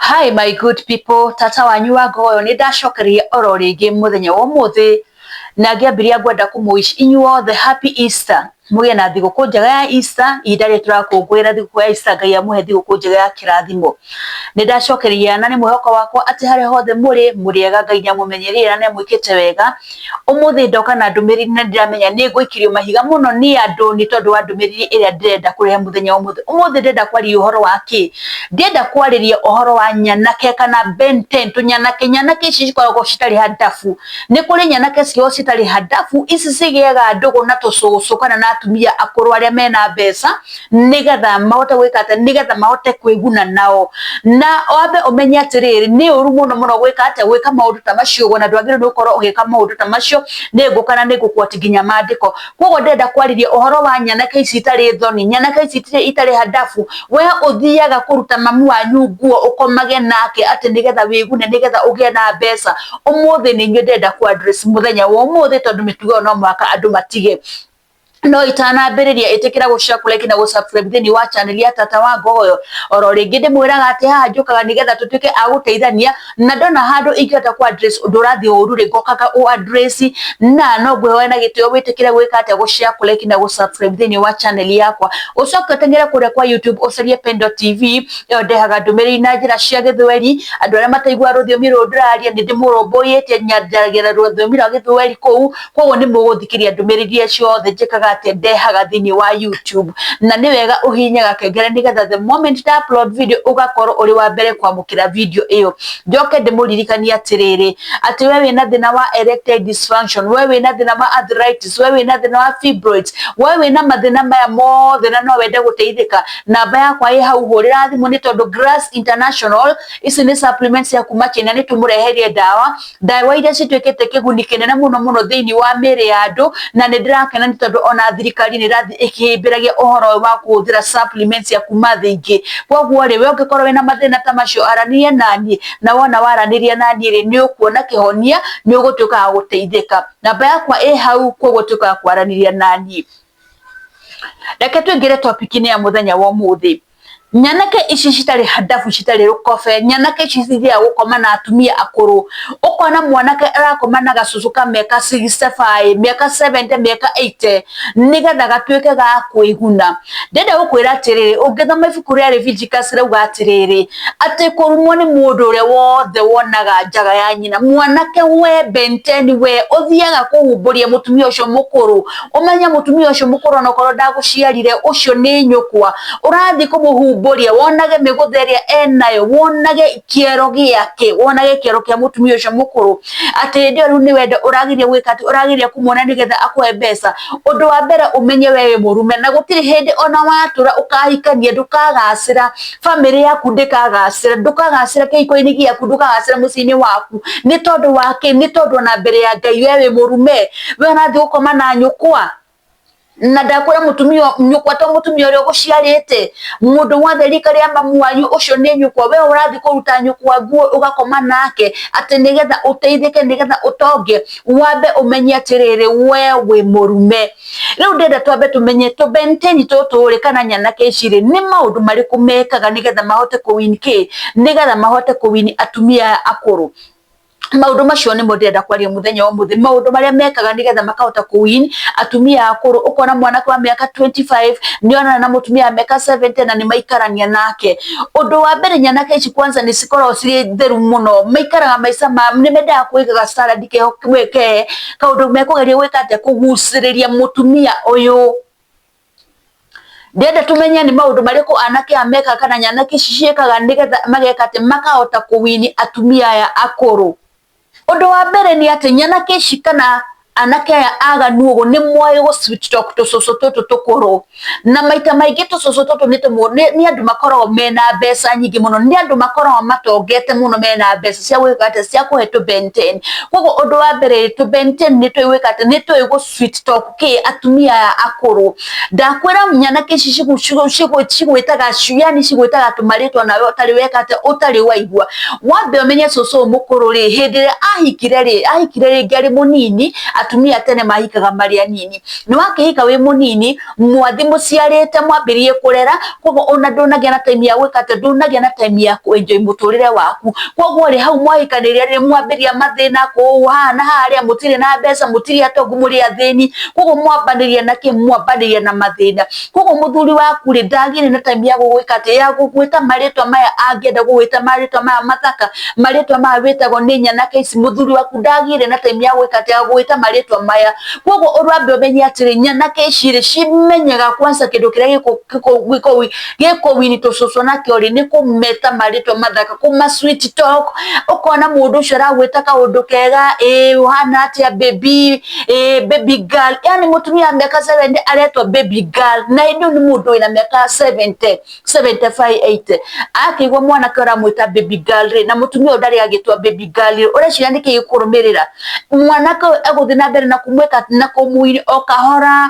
Hi my good people, tata wanyu wa ngoyo nĩ ndacokereria oro rĩngĩ mũthenya wa ũmũthĩ na ngĩambĩrĩria ngwenda kũmũwish inyuothe happy Easter. Mũgĩe na thigũkũ njega ya Easter, ihinda rĩrĩ tũrakũngũĩra thigũkũ ya Easter, Ngai amũhe thigũkũ njega ya kĩrathimo. Nĩ ndacokereria na nĩ mwĩhoko wakwa atĩ harĩa hothe mũrĩ, mũrĩ ega, Ngai nĩ amũmenyereire na nĩ amwĩkĩte wega. Ũmũthĩ ndoka na ndũmĩrĩri na ndĩramenya nĩ ngũikĩrio mahiga mũno nĩ andũ nĩ tondũ wa ndũmĩrĩri ĩrĩa ndĩrenda kũrehe mũthenya wa ũmũthĩ. Ũmũthĩ ndĩrenda kwaria ũhoro wa kĩ? Ndĩrenda kwarĩria ũhoro wa nyanake kana Ben 10 tũnyanake. Nyanake ici cikoragwo citarĩ handabu. Nĩ kũrĩ nyanake cikoragwo citarĩ handabu, ici cigĩaga ndũgũ na tũcũcũ kana na atumia akũrũ arĩa mena mbeca nĩgetha mahote gwĩka atĩa? Nĩgetha mahote kwĩguna nao. Na wambe ũmenye atĩrĩrĩ, nĩ ũru mũno mũno gwĩka atĩa? Gwĩka maũndũ ta macio ũguo, na ndwagĩrĩirwo nĩ gũkorwo ũgĩka maũndũ ta macio. Nĩ ngũka na nĩ ngũ quote nginya maandĩko. Koguo ndĩrenda kwarĩria ũhoro wa nyanake ici itarĩ thoni, nyanake ici itarĩ handabu. We ũthiaga kũruta mamu wanyu nguo ũkomage nake atĩ nĩgetha wĩgune, nĩgetha ũgĩe na mbeca. Ũmũthĩ nĩ inyuĩ ndĩrenda kũ address mũthenya wa ũmũthĩ tondũ mĩtugo ĩyo no mũhaka andũ matige. No itanambĩrĩria, ĩtĩkĩra gũ share, like na gũ subscribe thĩinĩ wa channel ya Tata wa Ngogoyo. Oro rĩngĩ ndĩmwĩraga atĩ haha njũkaga nĩgetha tũtuĩke a gũteithania, na ndona handũ ingĩhota kũ address ũndũ ũrathiĩ ũru rĩ, ngokaga ũ address, na no ngwĩhoya na gĩtĩo wĩtĩkĩre gwĩka atĩa? Gũ share, like na gũ subscribe thĩinĩ wa channel yakwa. Ũcoke ũteng'ere kũrĩa kwa YouTube ũcarie Pendo TV, ĩyo ndehaga ndũmĩrĩri na njĩra cia Gĩthweri. Andũ arĩa mataiguaga rũthiomi rũrũ ndĩraria, nĩ ndĩmũrũmbũyĩtie, njaragia na rũthiomi rwa Gĩthweri kũu, koguo nĩ mũgũthikĩrĩria ndũmĩrĩri iria ciothe njĩkaga atĩa? Ndehaga thĩinĩ wa YouTube. Na nĩ wega ũhihinye gakengere nĩgetha the moment nda upload video ũgakorwo ũrĩ wa mbere kwamũkĩra video ĩyo. Njoke ndĩmũririkanie atĩrĩrĩ, atĩ we wĩna thĩna wa erectile dysfunction, we wĩna thĩna wa arthritis, we wĩna thĩna wa fibroids, we wĩna mathĩna maya mothe na no wende gũteithĩka, namba yakwa ĩ hau, hũrĩra thimũ, nĩ tondũ Grass International, ici nĩ supplements cia kuma China, nĩ tũmũreherie ndawa iria cituĩkĩte kĩguni kĩnene mũno mũno thĩinĩ wa mĩĩrĩ ya andũ. Na nĩ ndĩrakena nĩ tondũ ona thirikari nĩ ĩrathiĩ ĩkĩhĩmbĩragia ũhoro ũyũ wa kũhũthĩra supplements cia kuma thĩ ingĩ. Koguo rĩ, we ũngĩkorwo wĩna mathĩna ta macio, aranĩria naniĩ, na wona waranĩria naniĩ rĩ, nĩ ũkuona kĩhonia, nĩ ũgũtuĩka wa gũteithĩka. Namba yakwa ĩ hau, koguo tuĩka wa kwaranĩria naniĩ. Reke tũingĩre topic-inĩ ya mũthenya wa ũmũthĩ. Nyanake ici citarĩ handabu, citarĩ rũkobe, nyanake ici cithiaga gũkoma na atumia akũrũ. Ũkona mwanake arakoma na gacũcũ ka mĩaka 65, mĩaka 70, mĩaka 80, nĩgetha gatuĩke ga kwĩguna. Ndĩrenda gũkwĩra atĩrĩrĩ, ũngĩthoma ibuku rĩa Leviticus rĩauga atĩrĩrĩ, atĩ kũrumwo nĩ mũndũ ũrĩa wothe wonaga njaga ya nyina. Mwanake we Ben 10, we ũthiaga kũhumbũria mũtumia ũcio mũkũrũ, ũmenye mũtumia ũcio mũkũrũ onokorwo ndagũciarire, ũcio nĩ nyũkwa. Ũrathiĩ kũmũhumbũria wonage mĩgũtha ĩrĩa enayo, wonage kĩero gĩake, wonage kĩero kĩa mũtumia ũcio mũkũrũ, atĩ hĩndĩ ĩyo rĩu nĩ wendo ũrageria gwĩka atĩ ũrageria kũmuona nĩgetha akũhe mbeca. Ũndũ wa mbere, ũmenye we wĩ mũrume, na gũtirĩ hĩndĩ ona watũra ũkahikania ndũkagacĩra, bamĩrĩ yaku ndĩkagacĩra, ndũkagacĩra kĩhiko-inĩ gĩaku, ndũkagacĩra mũciĩ-inĩ waku. Nĩ tondũ wa kĩ? Nĩ tondũ ona mbere ya Ngai we wĩ mũrume. We ũrathiĩ gũkoma na nyũkwa, na ndakwĩra mũtumia nyũkwa to mũtumia ũrĩa ũgũciarĩte, mũndũ wothe rika rĩa mamu wanyu ũcio nĩ nyũkwa. We ũrathiĩ kũruta nyũkwa nguo ũgakoma nake atĩ nĩgetha ũteithĩke, nĩgetha ũtonge. Wambe ũmenye atĩrĩrĩ, we wĩ mũrume. Rĩu ndĩrenda twambe tũmenye tũbenteni tũtũ rĩ, kana nyanake ici rĩ, nĩ maũndũ marĩkũ mekaga nĩgetha mahote kũwin kĩ, nĩgetha mahote kũwin atumia aya akũrũ. Maũndũ macio nĩmo ndĩrenda kwaria mũthenya wa ũmũthĩ, maũndũ marĩa mekaga nĩgetha makahota kũwin atumia akũrũ. Ũkona mwanake wa mĩaka 25 nĩ onana na mũtumia wa mĩaka 70 na nĩ maikarania nake. Ũndũ wa mbere, nyanake ici kwanza nĩ cikoragwo cirĩ theru mũno, maikaraga maica ma nĩ mendaga kwĩgaga salad keho ke kaũndũ mekũgeria gwĩka atĩa? Kũgucĩrĩria mũtumia ũyũ. Ndĩrenda tũmenye nĩ maũndũ marĩkũ anake aya mekaga kana nyanake ici ciĩkaga nĩgetha mageka atĩ makahota kũwin atumia aya akũrũ. Ũndũ wa mbere nĩ atĩ nyanake ici kana anake aya aganu ũguo nĩ moĩ gũ sweet talk tũcũcũ tũtũ tũkũrũ, na maita maingĩ tũcũcũ tũtũ nĩ andũ makoragwo mena mbeca nyingĩ mũno, nĩ andũ makoragwo matongete mũno, mena mbeca cia gwĩka atĩa? Cia kũhe tũ Ben 10. Koguo ũndũ wa mbere, tũ Ben 10 nĩ tũĩ gwĩka atĩa? Nĩ tũĩ gũ sweet talk kĩ? Atumia aya akũrũ. Ndakwĩra nyanake ici cigwĩtaga, yani cigwĩtaga tũmarĩtwa nawe ũtarĩ weka atĩa? Ũtarĩ waigua. Wambe ũmenye cũcũ ũyũ mũkũrũ rĩ, hĩndĩ ĩrĩa ahikire rĩ, ahikire rĩngĩ arĩ mũnini. Atumia tene mahikaga marĩ anini. Nĩ wakĩhika wĩ mũnini, mwathi mũciarĩte mwambĩrĩrie kũrera, koguo ona ndũnagĩa na time ya gwĩka atĩa, ndũnagĩa na time ya kũ enjoy mũtũrĩre waku. Koguo rĩ, hau mwahikanĩria rĩ, mwambĩrĩria mathĩna kũu haha na harĩa, mũtirĩ na mbeca, mũtirĩ atongu, mũrĩ athĩni. Koguo mwambanĩria na kĩ? Mwambanĩria na mathĩna. Koguo mũthuri waku rĩ, ndagĩrĩ na time ya gũgwĩka atĩa, ya gũgwĩta marĩtwa maya angĩenda gũgwĩta marĩtwa maya mathaka, marĩtwa maya wĩtagwo nĩ nyanake ici, mũthuri waku ndagĩrĩ na time ya gwĩka atĩa, ya gũgwĩta marĩtwa maya. Koguo ũrambe ũmenye atĩrĩ, nyanake ici rĩ, cimenyaga kwanza kĩndũ kĩrĩa gĩkũwini tũcũcũ nakĩo rĩ, nĩ kũmeta marĩtwa mathaka, kũma sweet talk, ũkona mũndũ ũcio aragwĩta kaũndũ kega, ĩĩ ũhana atĩa baby, ĩĩ baby girl, yani mũtumia wa mĩaka 70 aretwo baby girl, na hĩndĩ ĩyo nĩ mũndũ wĩna mĩaka 70, 75, 80. Akĩigua mwanake ũramwĩta baby girl rĩ, na mũtumia ũyũ ndarĩ agĩtwo baby girl rĩ, ũreciria nĩkĩ gĩkũrũmĩrĩra? Mwanake ũyũ egũthiĩ na mbere na kũmwĩka na kũmũini o kahora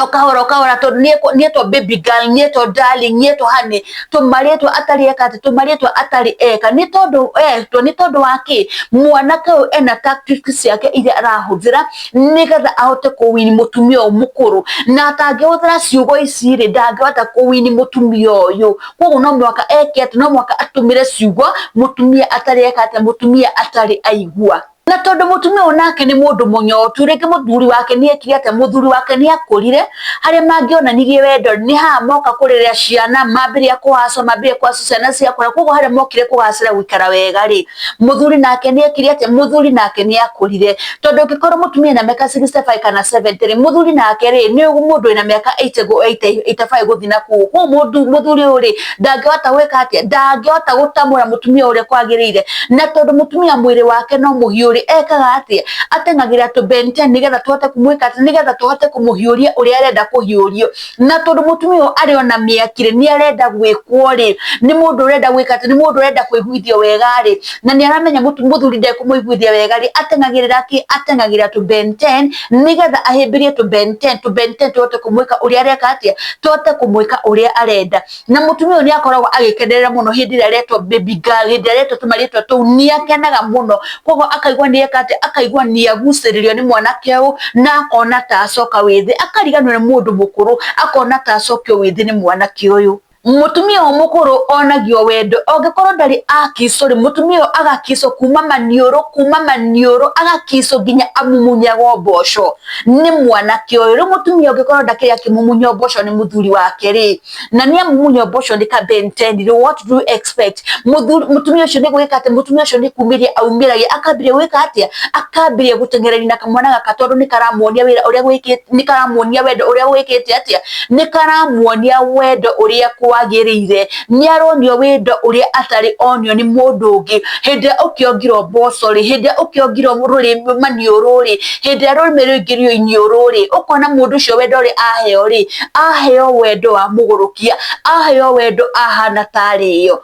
o kahora o kahora, tondũ nĩetwo baby girl, nĩetwo darling, nĩetwo honey, tũmarĩtwa atarĩ eka atĩ, tũmarĩtwa atarĩ eka. Nĩ tondũ etwo, nĩ tondũ wa kĩ? Mwanake ũyũ ena tactics ciake iria arahũthĩra nĩgetha ahote kũwini mũtumia ũyũ mũkũrũ, na atangĩhũthĩra ciugo ici rĩ, ndangĩhota kũwini mũtumia ũyũ. Koguo no mũhaka eke atĩ, no mũhaka atũmĩre ciugo mũtumia atarĩ eka atĩ, mũtumia atarĩ aigua. Na tondũ mũtumia ũyũ nake nĩ mũndũ mũnyotu, rĩngĩ mũthuri wake nĩ ekire atĩa, mũthuri wake nĩ akũrire, harĩa mangĩonanirie wendo nĩ haha moka kũrera ciana, mambĩrĩria kũhacwo, mambĩrĩria kũhacwo ciana ciakũra, koguo harĩa mokire kũgacĩra gũikara wega rĩ, mũthuri nake nĩ ekire atĩa, mũthuri nake nĩ akũrire. Tondũ ũngĩkorwo mũtumia ena mĩaka 65 kana 70 rĩ, mũthuri nake rĩ, nĩ mũndũ wĩna mĩaka 80, 85 gũthiĩ na kũu. Koguo mũthuri ũyũ rĩ, ndangĩhota gwĩka atĩa, ndangĩhota gũtamũra mũtumia ũrĩa kwagĩrĩire. Na tondũ mũtumia mwĩrĩ wake no mũhiũ rĩ, ekaga atĩa? Ateng'agĩra tũ Ben 10 nĩgetha tũhote kũmwĩka atĩa, nĩgetha tũhote kũmũhiũria ũrĩa arenda kũhiũrio. Na tondũ mũtumia ũyũ arĩ ona mĩaki rĩ, nĩ arenda gwĩkwo rĩ, nĩ mũndũ ũrenda gwĩka atĩa, nĩ mũndũ ũrenda kũiguithio wega rĩ, na nĩ aramenya mũthuri ndekũmũiguithia wega rĩ, ateng'agĩrĩra kĩ? Ateng'agĩrĩra tũ Ben 10 nĩgetha ahĩmbĩrie tũ Ben 10, tũ Ben 10 tũhote kũmwĩka ũrĩa areka atĩa, tũhote kũmwĩka ũrĩa arenda. Na mũtumia ũyũ nĩ akoragwo agĩkenerera mũno hĩndĩ ĩrĩa aretwo baby girl, hĩndĩ ĩrĩa aretwo tũmarĩtwa tũu nĩ akenaga mũno. Koguo akaigua nĩ eka atĩa, akaigua nĩ agucĩrĩrio nĩ mwanake ũyũ na akona ta acoka wĩthĩ, akariganĩrwo nĩ mũndũ mũkũrũ, akona ta acokio wĩthĩ nĩ mwanake ũyũ. Mũtumia ũyũ mũkũrũ onagio wendo, angĩkorwo ndarĩ akicwo rĩ, mũtumia ũyũ agakicwo kuma maniũrũ, kuma maniũrũ, agakicwo nginya amumunyagwo mboco nĩ mwanake ũyũ. Rĩu mũtumia ũngĩkorwo ndakĩrĩ akĩmumunywo mboco nĩ mũthuri wake rĩ, na nĩ amumunywo mboco nĩ ka Ben 10 rĩ, what do you expect? Mũtumia ũcio nĩ gwĩka atĩa? Mũtumia ũcio nĩ kumĩria aumĩragia, akambĩrĩria gwĩka atĩa? Akambĩrĩria gũteng'erania na kamwana gaka tondũ nĩ karamuonia wĩra ũrĩa gwĩkĩte, nĩ karamuonia wendo ũrĩa gwĩkĩte atĩa? Nĩ karamuonia wendo ũrĩa kwagĩrĩire. Nĩ aronio wendo ũrĩa atarĩ onio nĩ mũndũ ũngĩ. Hĩndĩ ĩrĩa ũkĩongirwo mboco rĩ, hĩndĩ ĩrĩa ũkĩongirwo rũrĩmĩ maniũrũ rĩ, hĩndĩ ĩrĩa rũrĩmĩ rũingĩrio iniũrũ rĩ, ũkona mũndũ ũcio wendo ũrĩa aheo rĩ, aheo wendo wa mũgũrũkia, aheo wendo ahana tarĩo,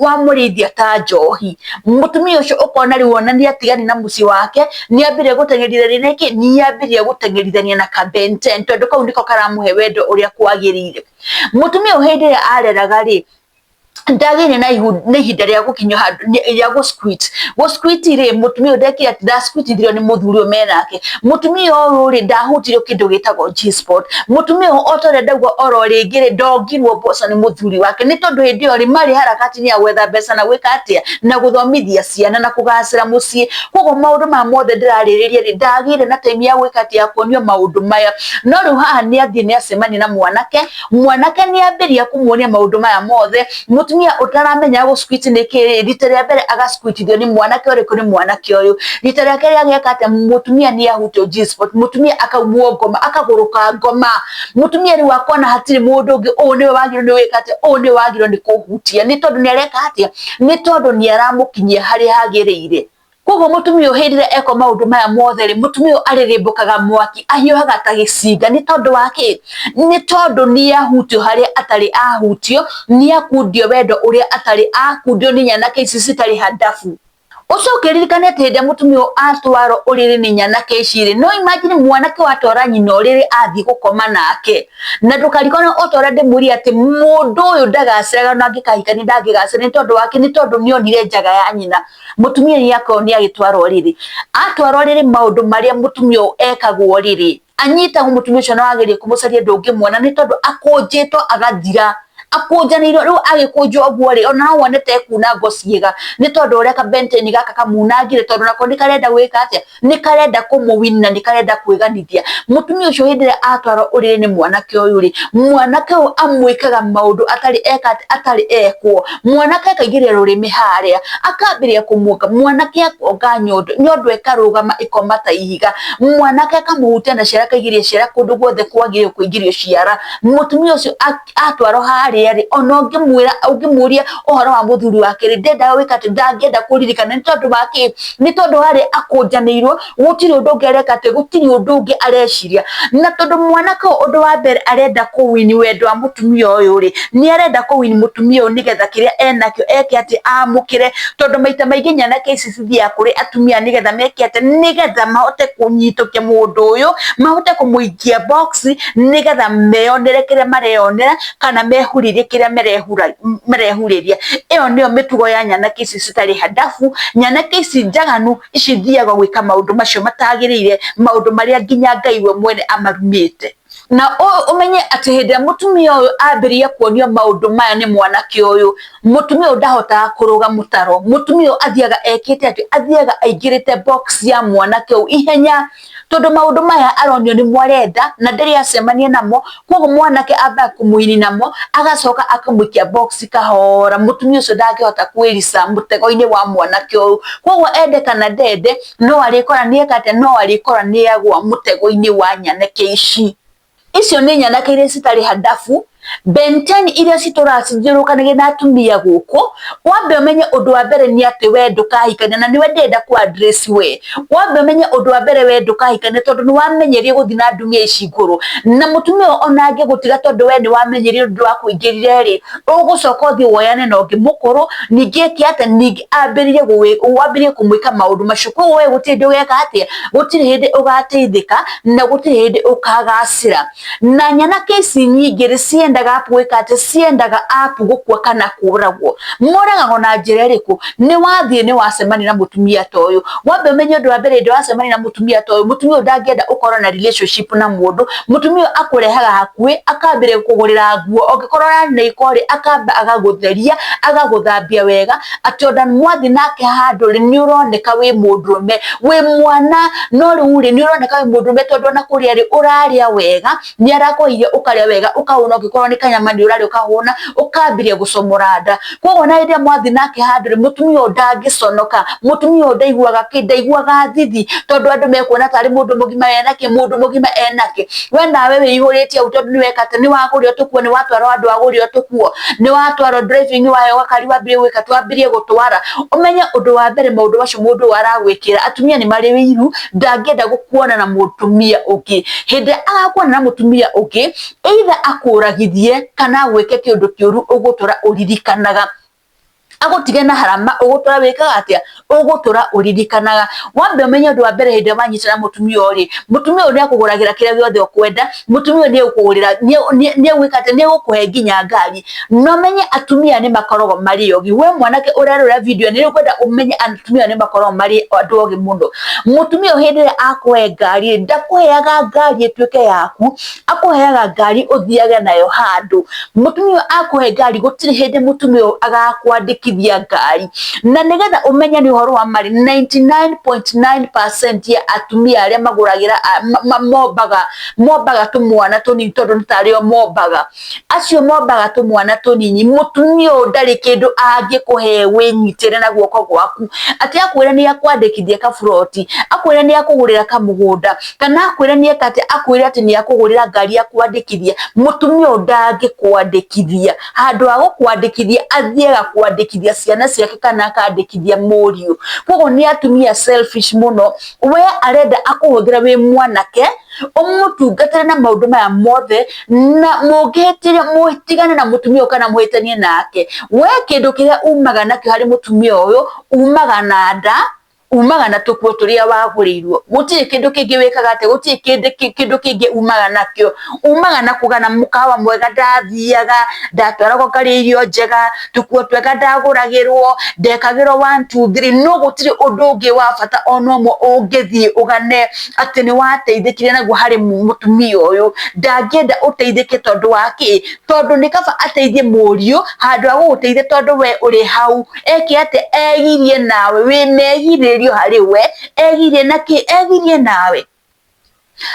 wamũrĩithia ta njohi. Mũtumia ũcio ũkona rĩu ona nĩ atigani na mũciĩ wake, nĩ ambĩrĩria gũteng'erithania na kĩ? Nĩ ambĩrĩria gũteng'erithania na ka Ben 10 tondũ kau nĩko karamũhe wendo ũrĩa kwagĩrĩire. Mũtumia ũyũ hĩndĩ ĩrĩa areraga rĩ, ndagĩire na ihinda rĩa gũkinya handũ rĩa gũ squeeze. Gũ squeeze rĩ, mũtumia ũyũ ndekire atĩ nda squeeze ithirio nĩ mũthuri ũyũ menake. Mũtumia ũyũ rĩ, ndahutirio kĩndũ gĩtagwo G-spot. Mũtumia ũyũ o ta ũrĩa ndauga oro rĩngĩ rĩ, ndongirwo mboco nĩ mũthuri wake, nĩ tondũ hĩndĩ ĩyo rĩ, marĩ harakati-inĩ ya gwetha mbeca na gwĩka atĩa, na gũthomithia ciana na kũgacĩra mũciĩ. Koguo maũndũ maya mothe ndĩrarĩrĩria rĩ, ndagĩire na time ya gwĩka atĩa, ya kuonio maũndũ maya. No rĩu haha nĩ athiĩ nĩ acemania na mwanake, mwanake nĩ ambĩrĩria kũmuonia maũndũ maya mothe. Mũtumia ũtaramenya gũ squeeze nĩ kĩ, rita rĩa mbere aga squeeze ithio nĩ mwanake ũrĩkũ? Nĩ mwanake ũyũ. Rita rĩa kerĩ ageka atĩa? Mũtumia nĩ ahutio G-spot, mũtumia akaumwo ngoma, akagũrũka ngoma. Mũtumia rĩu akona hatirĩ mũndũ ũngĩ, ũyũ nĩwe wagĩrĩirwo nĩ gwĩka atĩa? Ũyũ nĩwe wagĩrĩirwo nĩ kũhutia, nĩ tondũ nĩ areka atĩa? Nĩ tondũ nĩ aramũkinyia harĩa hagĩrĩire. Koguo mũtumia ũyũ hĩndĩ ĩrĩa ekwo maũndũ maya mothe rĩ, mũtumia ũyũ arĩrĩmbũkaga mwaki, ahiũhaga ta gĩcinga. Nĩ tondũ wa kĩ? Nĩ tondũ nĩ ahutio harĩa atarĩ ahutio, nĩ akundio wendo ũrĩa atarĩ akundio nĩ nyanake ici citarĩ handabu. Ũcoke ũririkane atĩ hĩndĩ ĩrĩa mũtumia ũyũ atwarwo ũrĩrĩ nĩ nyanake ici rĩ, no imagine mwanake watwara nyina ũrĩrĩ athiĩ gũkoma nake. Na ndũkarigwo o ta ũrĩa ndĩmwĩrire atĩ mũndũ ũyũ ndagacĩraga na angĩkahikania ndangĩgacĩra nĩ tondũ wake nĩ tondũ nĩ onire njaga ya nyina. Mũtumia nĩ akorwo nĩ agĩtwarwo ũrĩrĩ. Atwarwo ũrĩrĩ maũndũ marĩa mũtumia ũyũ ekagwo ũrĩrĩ, anyitagwo mũtumia ũcio na wageria kũmũcaria ndũngĩmuona nĩ tondũ akũnjĩtwo agathira. Akũnjanĩirwo rĩu agĩkũnjwo ũguo rĩ, ona no wone ta ekunangwo ciĩga nĩ tondũ ũrĩa kabenteni gaka kamunangire tondũ nako nĩ karenda gwĩka atĩa? Nĩ karenda kũmũ win na nĩ karenda kwĩganithia. Mũtumia ũcio hĩndĩ ĩrĩa atwarwo ũrĩrĩ nĩ mwanake ũyũ rĩ, mwanake ũyũ amwĩkaga maũndũ atarĩ eka atĩ, atarĩ ekwo. Mwanake akaingĩria rũrĩmĩ harĩa, akambĩrĩria kũmuonga, mwanake akonga nyondo, nyondo ĩkarũgama ĩkoma ta ihiga. Mwanake akamũhutia na ciara akaingĩria ciara kũndũ guothe kwagĩrĩire kũingĩrio ciara. Mũtumia ũcio atwarwo harĩa rĩ, ona ũngĩmwĩra ũngĩmũria ũhoro wa mũthuri wake rĩ, ndendaga gwĩka atĩ, ndangĩenda kũririkana nĩ tondũ wa kĩ? Nĩ tondũ harĩa akũnjanĩirwo, gũtirĩ ũndũ ũngĩ areka atĩ, gũtirĩ ũndũ ũngĩ areciria. Na tondũ mwanake ũyũ ũndũ wa mbere arenda kũ win wendo wa mũtumia ũyũ rĩ, nĩ arenda kũ win mũtumia ũyũ nĩgetha kĩrĩa enakĩo eke atĩ, amũkĩre. Tondũ maita maingĩ nyanake ici cithiaga kũrĩ atumia nĩgetha meke atĩ, nĩgetha mahote kũnyitũkia mũndũ ũyũ, mahote kũmũikia box nĩgetha meyonere kĩrĩa mareyonera kana mehurĩrie kĩrĩa marehurĩria. Ĩyo nĩyo mĩtugo ya nyanake ici citarĩ handabu, nyanake ici njaganu ici ithiaga gwĩka maũndũ macio matagĩrĩire, maũndũ marĩa nginya Ngai we mwene amarumĩte. Na ũmenye atĩ hĩndĩ ĩrĩa mũtumia ũyũ ambĩrĩria kuonio maũndũ maya nĩ mwanake ũyũ, mũtumia ũyũ ndahotaga kũrũga mũtaro, mũtumia ũyũ athiaga ekĩte atĩ, athiaga aingĩrĩte box ya mwanake ũyũ ihenya, tondũ maũndũ maya aronio nĩmo arenda na ndarĩ acemania namo, koguo mwanake ambaga kũmũini namo, agacoka akamũikia box kahora, mũtumia ũcio ndangĩhota kwĩrica mũtego-inĩ wa mwanake ũyũ, koguo ende kana ndende, no arĩkora nĩ eka atĩa, no arĩkora nĩ agwa mũtego-inĩ wa nyanake ici. Icio nĩ nyanake iria citarĩ handabu, Ben 10 iria citũraga cithiũrũrũkanagia na atumia gũkũ, wambe ũmenye ũndũ wa mbere nĩ atĩ we ndũkahikania na nĩwe ndĩrenda kũ address we, wambe ũmenye ũndũ wa mbere we ndũkahikania tondũ nĩ wamenyerio gũthiĩ na ndumia ici ngũrũ, na mũtumia ũyũ ona angĩgũtiga tondũ we nĩ wamenyerio ũndũ wa kũingĩrire rĩ, ũgũcoka ũthiĩ woyane na ũngĩ mũkũrũ, ningĩ eke atĩa, ningĩ ambĩrĩrie wambĩrĩrie kũmwĩka maũndũ macio, koguo we gũtirĩ hĩndĩ ũgeka atĩa, gũtirĩ hĩndĩ ũgateithĩka na gũtirĩ hĩndĩ ũkagacĩra. Na nyanake ici nyingĩ rĩ, ciendaga app gwĩka atĩa, ciendaga app gũkua kana kũragwo. Moragagwo na njĩra ĩrĩkũ? Nĩ wathiĩ nĩ wacemania na mũtumia ta ũyũ, wambe ũmenye ũndũ wa mbere hĩndĩ ĩrĩa wacemania na mũtumia ta ũyũ, mũtumia ũyũ ndangĩenda ũkorwo na relationship na mũndũ, mũtumia ũyũ akũrehaga hakuhĩ, akambĩrĩria gũkũgũrĩra nguo, ũngĩkorwo ũrarĩ na gĩko rĩ, akamba agagũtheria, agagũthambia wega, atĩ ona mwathiĩ nake handũ rĩ, nĩ ũroneka wĩ mũndũrũme, wĩ mwana no rĩu rĩ, nĩ ũroneka wĩ mũndũrũme tondũ ona kũrĩa rĩ, ũrarĩa wega, nĩ arakũhe irio ũkarĩa wega ũkahũna, ũngĩkorwo nĩ kanyama nĩ ũrarĩa ũkahũna, ũkambĩrĩria gũcomora nda. Koguo ona hĩndĩ ĩrĩa mwathiĩ nake handũ rĩ, mũtumia ũyũ ndangĩconoka, mũtumia ũyũ ndaiguaga kĩ, ndaiguaga thithi, tondũ andũ mekuona tarĩ mũndũ mũgima enakĩ, mũndũ mũgima enakĩ. We nawe wĩihũrĩtie hau tondũ nĩ weka atĩ, nĩ wagũrĩrwo tũkuo, nĩ watwarwo handũ wagũrĩrwo tũkuo, nĩ watwarwo driving waheo gakari wambĩrĩrie gwĩka atĩ, wambĩrĩrie gũtwara. Ũmenye ũndũ wa mbere maũndũ macio mũndũ ũyũ aragwĩkĩra, atumia nĩ marĩ ũiru, ndangĩenda gũkuona na mũtumia ũngĩ. Hĩndĩ ĩrĩa agakuona na mũtumia ũngĩ, either akũragithie kana agwĩke kĩũndũ kĩũru ũgũtũra ũririkanaga. Agũtige na harama ũgũtũra wĩkaga atĩa? Ũgũtũra ũririkanaga. Wambe ũmenye ũndũ wa mbere hĩndĩ ĩrĩa wanyitana na mũtumia ũyũ rĩ, mũtumia ũyũ nĩ akũgũragĩra kĩrĩa gĩothe ũkwenda, mũtumia ũyũ nĩ egũkũgũrĩra, nĩ egwĩka atĩa, nĩ egũkũhe nginya ngari. Na ũmenye atumia nĩ makoragwo marĩ ogĩ. We mwanake ũrerorera video ĩno nĩ ngwenda ũmenye atumia nĩ makoragwo marĩ andũ ogĩ mũno. Mũtumia ũyũ hĩndĩ ĩrĩa akũhe ngari rĩ, ndakũheaga ngari ĩtuĩke yaku, akũheaga ngari ũthiage nayo handũ. Mũtumia ũyũ akũhe ngari gũtirĩ hĩndĩ mũtumia ũyũ agakwandĩkithia ngari. Na nĩgetha ũmenye nĩ ũhoro wa ma rĩ, 99.9% ya atumia arĩa magũragĩra mombaga mombaga tũmwana tũnini tondũ nĩ tarĩo mombaga, acio mombaga tũmwana tũnini, mũtumia ũyũ ndarĩ kĩndũ angĩkũhe wĩnyitĩre na guoko gwaku, atĩ akwĩre nĩ akwandĩkithia kaburoti, akwĩre nĩ akũgũrĩra kamũgũnda, kana akwĩre nĩ eka atĩa, akwĩre atĩ nĩ akũgũrĩra ngari akwandĩkithia, mũtumia ũyũ ndangĩkwandĩkithia, handũ ha gũkwandĩkithia athiaga kwandĩkithia ciana ciake kana akandĩkithia mũriũ. Mũriũ. Koguo nĩ atumia selfish mũno, we arenda akũhũthĩre wĩ mwanake, ũmũtungatĩre na maũndũ maya mothe, na mũngĩhĩtĩria mũtigane na mũtumia ũyũ kana mũhĩtanie nake, we kĩndũ kĩrĩa umaga nakĩo harĩ mũtumia ũyũ, umaga na nda, umaga na tũkuo tũrĩa wagũrĩirwo. Gũtirĩ kĩndũ kĩngĩ wĩkaga atĩ, gũtirĩ kĩndũ kĩngĩ umaga nakĩo. Umaga na kũgana mũkawa mwega ndathiaga, ndatwaragwo ngarĩa irio njega, tũkuo twega ndagũragĩrwo, ndekagĩrwo one two three, no gũtirĩ ũndũ ũngĩ wa bata ona ũmwe ũngĩthiĩ ũgane atĩ nĩ wateithĩkire naguo harĩ mũtumia ũyũ. Ndangĩenda ũteithĩke tondũ wa kĩ? Tondũ nĩ kaba ateithie mũriũ handũ ha gũgũteithia tondũ we ũrĩ hau. Eke atĩa? Egirie nawe, wĩ megirĩrĩrio harĩ we, egirie na kĩ? Egirie nawe.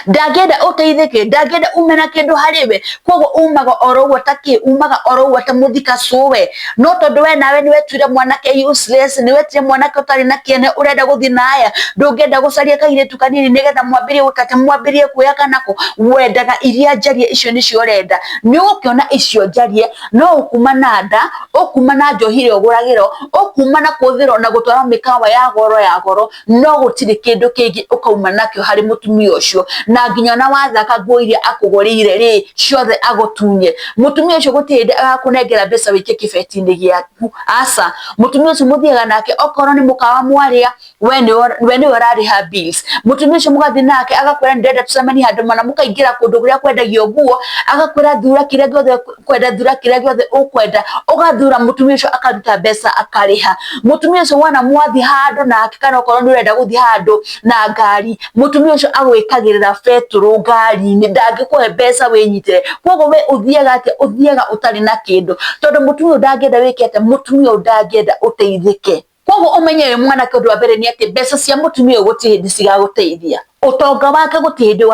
Ndangĩenda ũteithĩke, ndangĩenda ume na kĩndũ harĩ we, koguo umaga oro ũguo ta kĩ? Umaga oro ũguo ta mũthika cũwe. No tondũ we nawe nĩ wetuire mwanake useless, nĩ wetire mwanake ũtarĩ na kĩene ũrenda gũthiĩ na aya, ndũngĩenda gũcaria kairĩtu kanini nĩgetha mwambĩrĩrie gwĩka atĩ, mwambĩrĩrie kwĩyaka nako, wendaga iria njarie icio nĩcio ũrenda. Nĩ ũgũkĩona icio njarie, no ũkuma na nda, ũkuma na njohi ĩrĩa ũgũragĩrwo, ũkuma na kũhũthĩrwo na gũtwarwo mĩkawa ya goro ya goro, no gũtirĩ kĩndũ kĩngĩ ũkauma nakĩo harĩ mũtumia ũcio. Na nginya ona wathaka nguo iria akũgũrĩire rĩ, ciothe agũtunye. Mũtumia ũcio gũtirĩ hĩndĩ agakũnengera mbeca wĩikie kĩbeti-inĩ gĩaku, aca. Mũtumia ũcio mũthiaga nake okorwo nĩ mũkawa mwarĩa, we nĩwe ũrarĩha bills. Mũtumia ũcio mũgathiĩ nake agakwĩra nĩ ndĩrenda tũcemanie handũ mana, mũkaingĩra kũndũ kũrĩa kwendagio nguo, agakwĩra thura kĩrĩa gĩothe ũkwenda, thura kĩrĩa gĩothe ũkwenda, ũgathura, mũtumia ũcio akaruta mbeca akarĩha. Mũtumia ũcio wona mwathiĩ handũ nake kana okorwo nĩ ũrenda gũthiĩ handũ na ngari, mũtumia ũcio agwĩkagĩrĩra betũrũ ngari-inĩ, ndangĩkũhe mbeca wĩnyitĩre. Koguo we ũthiaga atĩa? Ũthiaga ũtarĩ na kĩndũ, tondũ mũtumia ũyũ ndangĩenda wĩke atĩa? Mũtumia ũyũ ndangĩenda ũteithĩke. Koguo ũmenye wĩ mwanake ũndũ wa mbere nĩ atĩ mbeca cia mũtumia ũyũ gũtirĩ hĩndĩ cigagũteithia. Ũtonga wake gũtirĩ hĩndĩ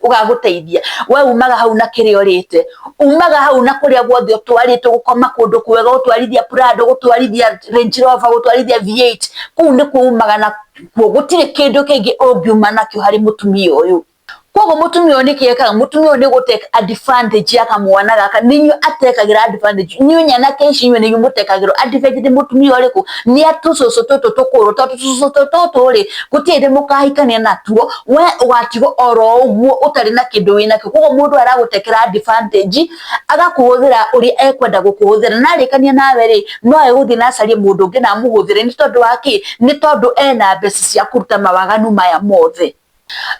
ũgagũteithia. We umaga hau na kĩrĩa ũrĩte, umaga hau na kũrĩa guothe ũtwarĩtwo, gũkoma kũndũ kwega, gũtwarithia Prado, gũtwarithia Range Rover, gũtwarithia V8, kũu nĩkuo umaga nakuo. Gũtirĩ kĩndũ kĩngĩ ũngiuma nakĩo harĩ mũtumia ũyũ. Koguo mũtumia ũyũ nĩkĩ ekaga? Mũtumia ũyũ nĩ gũ take advantage ya kamwana gaka, nĩ inyuĩ atekagĩra advantage, inyuĩ nyanake ici inyuĩ nĩ inyuĩ mũtekagĩrwo advantage nĩ mũtumia ũrĩkũ? Nĩ a tũcũcũ tũtũ tũkũrũ, tondũ tũcũcũ tũtũ rĩ, gũtirĩ hĩndĩ mũkahikania natuo, we ũgatigwo oro ũguo ũtarĩ na kĩndũ wĩnakĩo. Koguo mũndũ aragũtekera advantage, agakũhũthĩra ũrĩa ekwenda gũkũhũthĩra, na arĩkania nawe rĩ, no egũthiĩ na acarie mũndũ ũngĩ na amũhũthĩre, nĩ tondũ wa kĩ? Nĩ tondũ ena mbeca cia kũruta mawaganu maya mothe.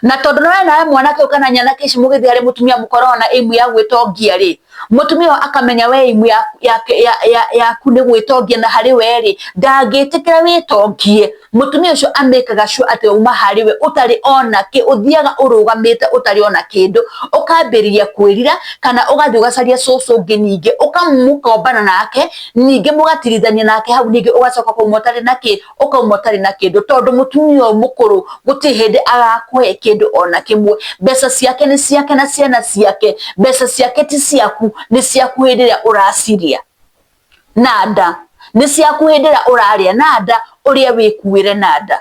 Na tondũ nĩ nawe mwanake ũyũ kana nyanake ici mũgĩthiĩ harĩ mũtumia mũkoragwo na aim ya gwĩtongia rĩ, mũtumia ũyũ akamenya we aim yaku nĩ gwĩtongia na harĩ we rĩ, ndangĩtĩkĩra wĩtongie. Mũtumia ũcio amĩkaga sure atĩ wauma harĩ we ũtarĩ ona kĩ, ũthiaga ũrũgamĩte ũtarĩ ona kĩndũ, ũkambĩrĩria kwĩrira kana ũgathiĩ ũgacaria cũcũ ũngĩ ningĩ, mũkombana nake, ningĩ mũgatirithania nake hau ningĩ ũgacoka ũkauma ũtarĩ na kĩ, ũkauma ũtarĩ na kĩndũ, tondũ mũtumia ũyũ mũkũrũ gũtirĩ hĩndĩ agakũhe kĩndũ ona kĩmwe. Mbeca ciake nĩ ciake na ciana ciake, mbeca ciake ti ciaku, nĩ ciaku hĩndĩ ĩrĩa ũracirĩa na nda, nĩ ciaku hĩndĩ ĩrĩa ũrarĩa na nda, ũrĩe wĩkuĩre na nda.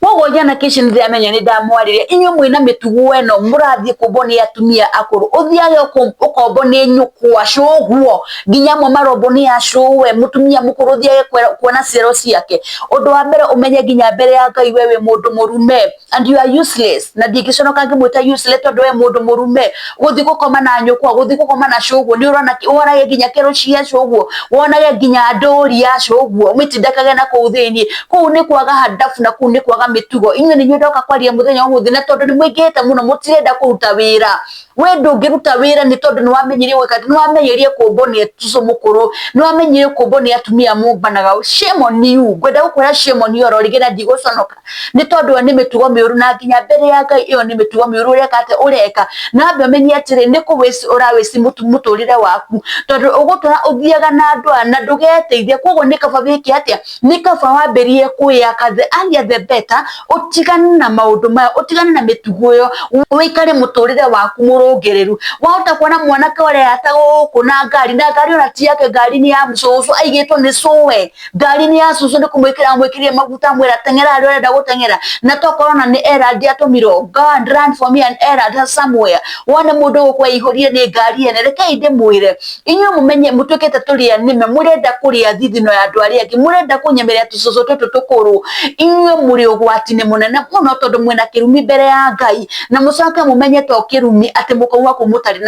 Koguo nyanake ici nĩ ndĩramenya nĩ ndamwarĩria, inyuĩ mwĩna mĩtugo ĩno mũrathiĩ kũmbwo nĩ atumia akũrũ, ũthiage ũkombwo nĩ nyũkwa cũguo, nginya amwe marombwo nĩ acũwe, mũtumia mũkũrũ ũthiage kuona ciero ciake. Ũndũ wa mbere ũmenye nginya mbere ya Ngai we wĩ mũndũ mũrume and you are useless, na ndingĩconoka ngĩmwĩta useless tondũ we mũndũ mũrume, gũthiĩ gũkoma na nyũkwa, gũthiĩ gũkoma na cũguo, nĩ ũrona wonage nginya kĩro cia cũguo, wonage nginya ndũri ya cũguo, ũmĩtindĩkage na kũu thĩiniĩ, kũu nĩ kwaga handabu na kũu nĩ kwaga mĩtugo. Inyuĩ nĩ inyuĩ ndoka kwaria mũthenya wa ũmũthĩ, na tondũ nĩ mũingĩhĩte mũno mũtirenda kũruta wĩra. We ndũngĩruta wĩra nĩ tondũ nĩ wamenyerie gwĩka atĩ, nĩ wamenyerie kũmbwo nĩ cũcũ mũkũrũ, nĩ wamenyerie kũmbwo nĩ atumia mũmbanaga. Shame on you, ngwenda gũkwĩra shame on you oro rĩngĩ na ndigũconoka. Nĩ tondũ ĩyo nĩ mĩtugo mĩũru na nginya mbere ya Ngai ĩyo nĩ mĩtugo mĩũru ũreka atĩa? Ũreka. Na wambe ũmenye atĩrĩ, nĩ kũ waste ũra waste mũtũrĩre waku, tondũ ũgũtũra ũthiaga na andũ aya na ndũgeteithia, koguo nĩ kaba wĩke atĩa? Nĩ kaba wambĩrĩrie kwĩyaka the earlier the better, ũtigane na maũndũ maya, ũtigane na mĩtugo ĩyo, ũikare mũtũrĩre waku mũrũngĩrĩru. Mũrũngĩrĩru. Wahota kuona mwanake ũreyata gũkũ na ngari, na ngari ona ti yake, ngari nĩ ya cũcũ, aigĩtwo nĩ cũwe, ngari nĩ ya cũcũ, nĩ kũmwĩkĩra amwĩkĩrire maguta amwĩra teng'era harĩa ũrenda gũteng'era, na tokorwo ona nĩ errand atũmirwo, go and run for me an errand somewhere. Wone mũndũ gũkũ eihũrie nĩ ngari ene. Rekei ndĩmwĩre inyuĩ mũmenye mũtuĩkĩte tũrĩa nĩme, mũrenda kũrĩa thithino ya andũ arĩa angĩ, mũrenda kũnyemerera tũcũcũ tũtũ tũkũrũ. Inyuĩ mũrĩ ũgwati-inĩ mũnene mũno, tondũ mwĩna kĩrumi mbere ya Ngai, na mũcoke mũmenye to kĩrumi atĩ mũkauma kũu mũtarĩ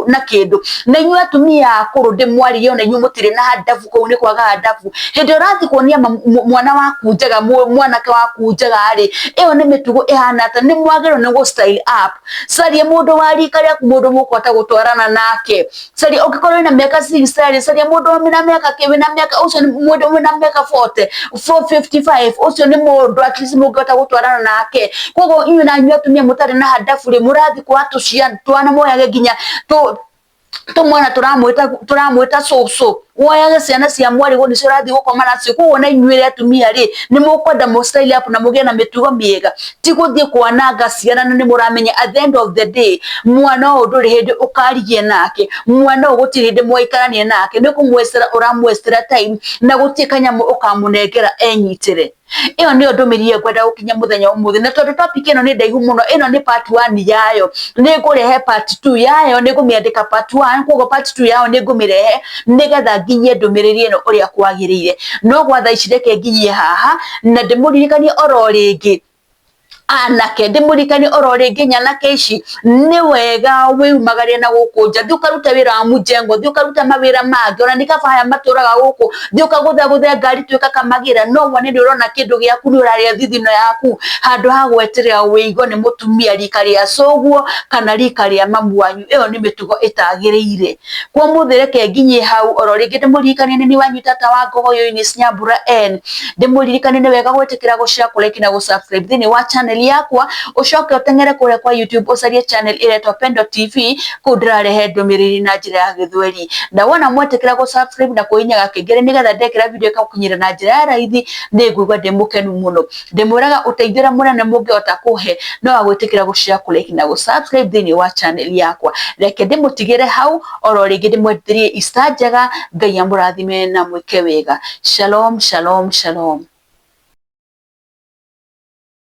na kĩndũ. Na inyuĩ atumia akũrũ ndĩmwaririe, ona inyuĩ mũtirĩ na handabu, kũu nĩ kwaga handabu. Hĩndĩ ĩrĩa ũrathiĩ kuonia mwana waku njega, mwanake waku njega rĩ, ĩyo nĩ mĩtugo ĩhana atĩa? Nĩ mwagĩrĩirwo nĩ gũ style up. Caria mũndũ wa rika rĩaku, mũndũ mũkũhota gũtwarana nake. Caria ũngĩkorwo wĩna mĩaka 60, caria mũndũ wĩna mĩaka kĩ, wĩna mĩaka ũcio nĩ mũndũ wĩna mĩaka 40, 55, ũcio nĩ mũndũ at least mũngĩhota gũtwarana nake. Koguo inyuĩ na inyuĩ atumia mũtarĩ na handabu rĩ, mũrathiĩ kwa tũciana twana moyage nginya tũmwana tũramwĩta cũcũ, woyage ciana cia mwarĩguo nĩcio ũrathiĩ gũkoma nacio. Koguo na inyuĩ atumia rĩ, nĩ mũkwenda mũ style up na mũgĩe na mĩtugo mĩega, ti gũthiĩ kwananga ciana, na nĩ mũramenya at the end of the day mwana ũyũ ndũrĩ hĩndĩ ũkarigie nake, mwana ũyũ gũtirĩ hĩndĩ mwaikarania nake, nĩ kũmwecera ũramwecera time, na gũtirĩ kanyamũ ũkamũnengera enyitĩre. Ĩyo nĩyo ndũmĩrĩri ngwenda gũkinya mũthenya ũmũthĩ, na tondũ topic ĩno nĩ ndaihu mũno, ĩno nĩ part 1 yayo, nĩ ngũrehe part 2 yayo, nĩ ngũmĩandĩka part 1, koguo part 2 yayo nĩ ngũmĩrehe nĩgetha nginyie ndũmĩrĩri ĩno ũrĩa kwagĩrĩire. No gwa thaa ici reke nginyie haha, na ndĩmũririkanie oro rĩngĩ anake, ndĩmũririkanie oro rĩngĩ nyanake ici, nĩ wega wĩyumagarie na gũkũ nja, thiĩ ũkarute wĩra wa mũjengo, thiĩ ũkarute mawĩra mangĩ, ona nĩ kaba aya matũraga gũkũ, thiĩ ũkagũthagũthe ngari tuĩka kamagĩra, no wone nĩ ũrona kĩndũ gĩaku, nĩ ũrarĩa thithino yaku, handũ ha gweterera wĩigwo nĩ mũtumia rika rĩa cũguo kana rika rĩa mamu wanyu. Ĩyo nĩ mĩtugo ĩtagĩrĩire. Kwa ũmũthĩ reke nginyie hau, oro rĩngĩ ndĩmũririkanie nĩ niĩ wanyu tata wa Ngogoyo Eunice Nyambura N. Ndĩmũririkanie nĩ wega gwĩtĩkĩra gũ-share, kũ-like na gũ-subscribe thĩinĩ wa channel yakwa, ũcoke ũteng'ere kũrĩa kwa YouTube ũcarie channel ĩretwo Pendo TV, kũu ndĩrarehe ndũmĩrĩri na njĩra ya gĩthweri. Na wona mwetĩkĩra gũ-subscribe na kũhihinya gakengere nĩgetha ndekĩra video ĩgagũkinyĩra na njĩra ya raithi, nĩ ngũigua ndĩ mũkenu mũno. Ndĩmwĩraga ũteithio ũrĩa mũnene mũngĩhota kũhe no wa gwĩtĩkĩra gũ-share, kũ-like na gũ-subscribe thĩinĩ wa channel yakwa. Reke ndĩmũtigĩre hau, oro rĩngĩ ndĩmwendithĩrie Easter njega, Ngai amũrathime na mwĩke wega. Shalom, shalom, shalom.